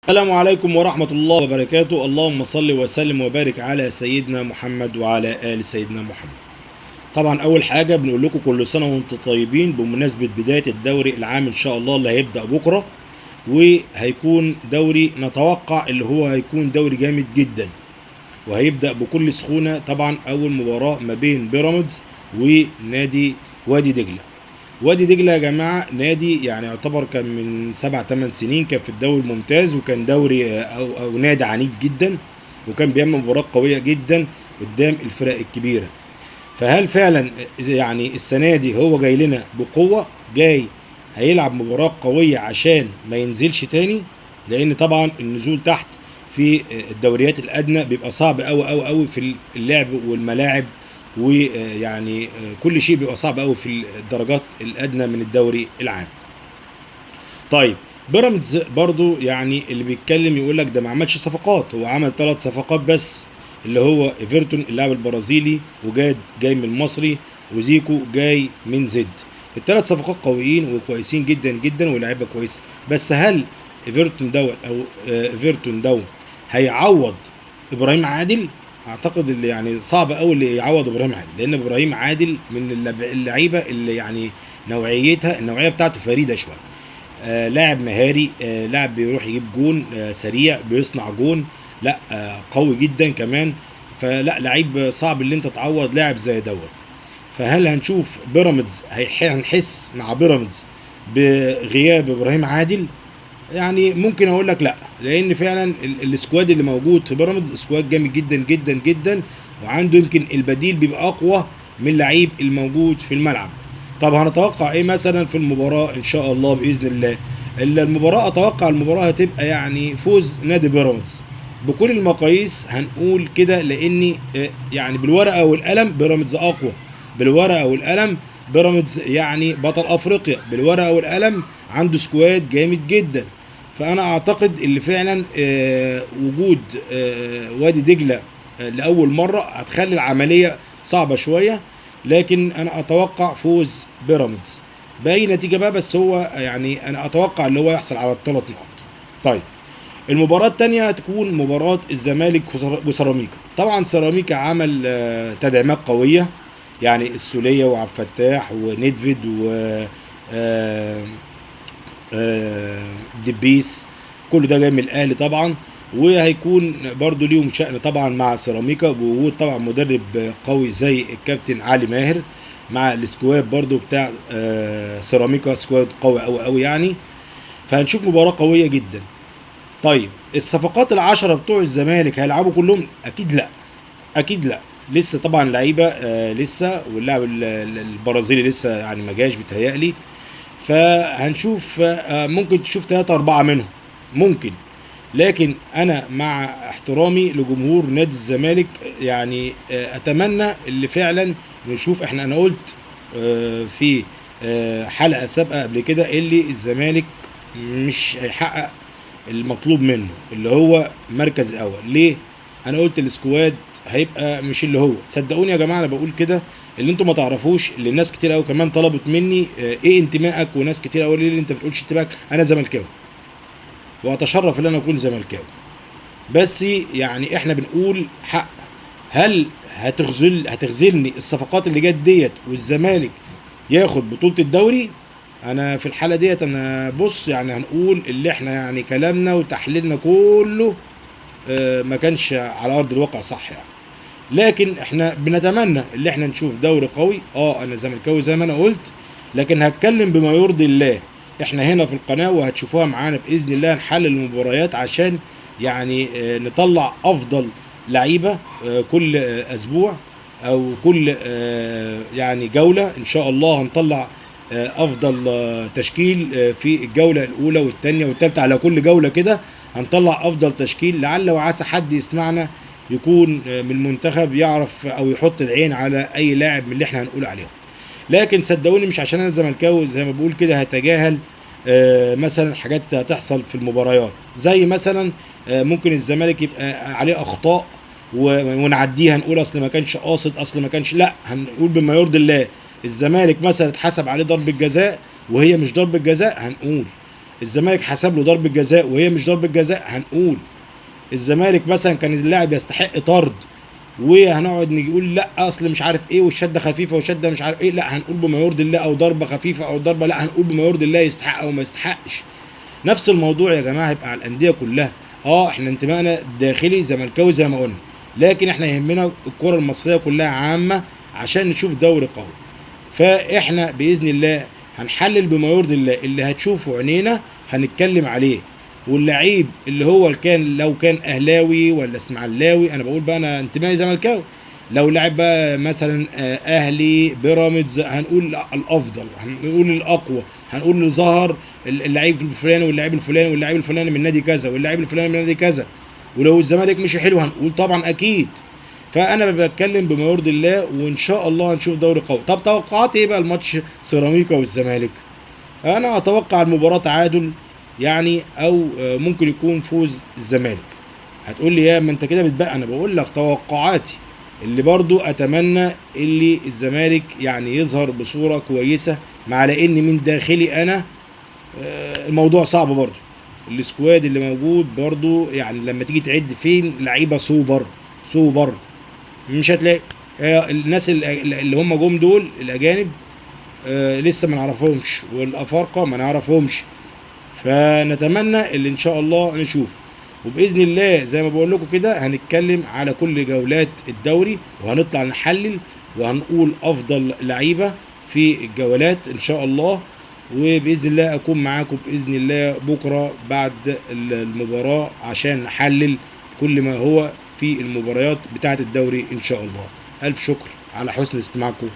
السلام عليكم ورحمة الله وبركاته. اللهم صل وسلم وبارك على سيدنا محمد وعلى آل سيدنا محمد. طبعا أول حاجة بنقول لكم كل سنة وانتم طيبين بمناسبة بداية الدوري العام إن شاء الله اللي هيبدأ بكرة، وهيكون دوري نتوقع اللي هو هيكون دوري جامد جدا وهيبدأ بكل سخونة. طبعا أول مباراة ما بين بيراميدز ونادي وادي دجلة. وادي دجلة يا جماعة نادي يعني يعتبر كان من 7 8 سنين كان في الدوري الممتاز، وكان دوري أو نادي عنيد جدا، وكان بيعمل مباراة قوية جدا قدام الفرق الكبيرة. فهل فعلا يعني السنة دي هو جاي لنا بقوة، جاي هيلعب مباراة قوية عشان ما ينزلش تاني؟ لأن طبعا النزول تحت في الدوريات الأدنى بيبقى صعب أوي أوي أوي في اللعب والملاعب، ويعني كل شيء بيبقى صعب قوي في الدرجات الادنى من الدوري العام. طيب بيراميدز برضو يعني اللي بيتكلم يقول لك ده ما عملش صفقات، هو عمل 3 صفقات بس، اللي هو ايفرتون اللاعب البرازيلي، وجاد جاي من المصري، وزيكو جاي من زد. الثلاث صفقات قويين وكويسين جدا جدا ولاعيبه كويسة، بس هل ايفرتون دوت او ايفرتون دوت هيعوض ابراهيم عادل؟ اعتقد اللي يعني صعب قوي اللي يعوض ابراهيم عادل، لان ابراهيم عادل من اللعيبة اللي يعني نوعيتها النوعية بتاعته فريدة شوية. لاعب مهاري، لاعب بيروح يجيب جون، سريع بيصنع جون، لا قوي جدا كمان. فلا لعيب صعب اللي انت تعوض لاعب زي دوت. فهل هنشوف بيراميدز هنحس مع بيراميدز بغياب ابراهيم عادل؟ يعني ممكن اقول لك لا، لان فعلا ال squad اللي موجود في بيراميدز squad جامد جدا جدا جدا، وعنده يمكن البديل بيبقى اقوى من اللعيب الموجود في الملعب. طب هنتوقع ايه مثلا في المباراة ان شاء الله باذن الله؟ المباراة اتوقع المباراة هتبقى يعني فوز نادي بيراميدز بكل المقاييس، هنقول كده، لان يعني بالورقة والقلم بيراميدز اقوى، بالورقة والقلم بيراميدز يعني بطل افريقيا، بالورقة والقلم عنده squad جامد جدا. فانا اعتقد اللي فعلا وجود وادي دجله لاول مرة هتخلي العملية صعبة شوية، لكن انا اتوقع فوز بيراميدز باي نتيجة بقى، بس هو يعني انا اتوقع اللي هو يحصل على الثلاث نقط. طيب المباراة الثانية هتكون مباراة الزمالك وسيراميكا. طبعا سيراميكا عمل تدعيمات قوية، يعني السولية وعبد الفتاح وندفيد و دبيس، كل ده جاي من الاهلي طبعا، وهيكون برضو ليهم شأن طبعا مع سيراميكا، بوجود طبعا مدرب قوي زي الكابتن علي ماهر مع ال squad برضو بتاع سيراميكا، squad قوي قوي قوي يعني. فهنشوف مباراة قوية جدا. طيب الصفقات ال10 بتوع الزمالك هيلعبوا كلهم؟ اكيد لا، اكيد لا، لسه طبعا لعيبة لسه، واللاعب البرازيلي لسه يعني ما جاش بيتهيألي. فهنشوف ممكن تشوف 3 4 منهم ممكن، لكن انا مع احترامي لجمهور نادي الزمالك يعني اتمنى اللي فعلا نشوف. انا قلت في حلقة سابقه قبل كده اللي الزمالك مش هيحقق المطلوب منه اللي هو المركز الاول. ليه؟ انا قلت ال squad هيبقى مش اللي هو، صدقوني يا جماعة انا بقول كده اللي انتم ما تعرفوش، اللي الناس كتير قوي كمان طلبت مني ايه انتمائك، وناس كتير قوي ليه انت ما بتقولش انتمائك. انا زملكاوي واتشرف ان انا اكون زملكاوي، بس يعني احنا بنقول حق. هل هتخذلني الصفقات اللي جت ديت والزمالك ياخد بطولة الدوري؟ انا في الحالة ديت انا بص يعني هنقول اللي احنا يعني كلامنا وتحليلنا كله ما كانش على ارض الواقع صح يعني. لكن احنا بنتمنى اللي احنا نشوف دوري قوي. انا زملكاوي زي ما انا قلت، لكن هتكلم بما يرضي الله. احنا هنا في القناة وهتشوفوها معانا بإذن الله، نحلل المباريات عشان يعني نطلع افضل لعيبة كل اسبوع او كل يعني جولة ان شاء الله. هنطلع افضل تشكيل في الجولة الاولى والثانية والثالثة، على كل جولة كده هنطلع افضل تشكيل، لعل وعسى حد يسمعنا يكون من المنتخب يعرف او يحط العين على اي لاعب من اللي احنا هنقول عليهم. لكن صدقوني مش عشان انا زملكاوي زي ما بقول كده هتجاهل مثلا حاجات هتحصل في المباريات، زي مثلا ممكن الزمالك يبقى عليه اخطاء ونعديها، نقول اصل ما كانش قاصد، اصل ما كانش، لا هنقول بما يرضي الله. الزمالك مثلا اتحسب عليه ضربة جزاء وهي مش ضربة جزاء، هنقول الزمالك حسب له ضربه جزاء وهي مش ضربه جزاء هنقول. الزمالك مثلا كان اللاعب يستحق طرد وهنقعد نقول لا اصل مش عارف ايه والشدة خفيفة والشدة مش عارف ايه، لا هنقول بما يرضي الله، او ضربه خفيفة او ضربه، لا هنقول بما يرضي الله يستحق او ما يستحقش. نفس الموضوع يا جماعة هيبقى على الاندية كلها. احنا انتمائنا الداخلي زملكاوي زي ما قلنا، لكن احنا يهمنا الكره المصرية كلها عامة عشان نشوف دوري قوي. فاحنا باذن الله هنحلل بما يرضي الله، اللي هتشوفه عينينا هنتكلم عليه. واللعيب اللي هو كان لو كان اهلاوي ولا اسماعيلاوي، انا بقول بقى انا انتمائي زملكاوي، لو لعب بقى مثلا اهلي بيراميدز هنقول الافضل، هنقول الاقوى، هنقول اللي ظهر اللعيب الفلاني واللعيب الفلاني واللعيب الفلاني من نادي كذا واللعيب الفلاني من نادي كذا. ولو الزمالك مشي حلو هنقول طبعا اكيد. فانا بتكلم بما يرضي الله، وان شاء الله هنشوف دوري قوي. طب توقعاتي ايه بقى الماتش سيراميكا والزمالك؟ انا اتوقع المباراة تعادل يعني، او ممكن يكون فوز الزمالك. هتقول لي يا ما انت كده بتبقى، انا بقول لك توقعاتي اللي برضو اتمنى اللي الزمالك يعني يظهر بصورة كويسة، مع لان من داخلي انا الموضوع صعب برضو. ال squad اللي موجود برضو يعني لما تيجي تعد فين لعيبة سوبر سوبر مش هتلاقي. الناس اللي هم جم دول الاجانب لسه ما نعرفهمش، والافارقه ما نعرفهمش. فنتمنى اللي ان شاء الله نشوف، وباذن الله زي ما بقول لكم كده هنتكلم على كل جولات الدوري، وهنطلع نحلل وهنقول افضل لعيبة في الجولات ان شاء الله. وباذن الله اكون معاكم باذن الله بكره بعد المباراة عشان نحلل كل ما هو في المباريات بتاعه الدوري ان شاء الله. الف شكر على حسن استماعكم.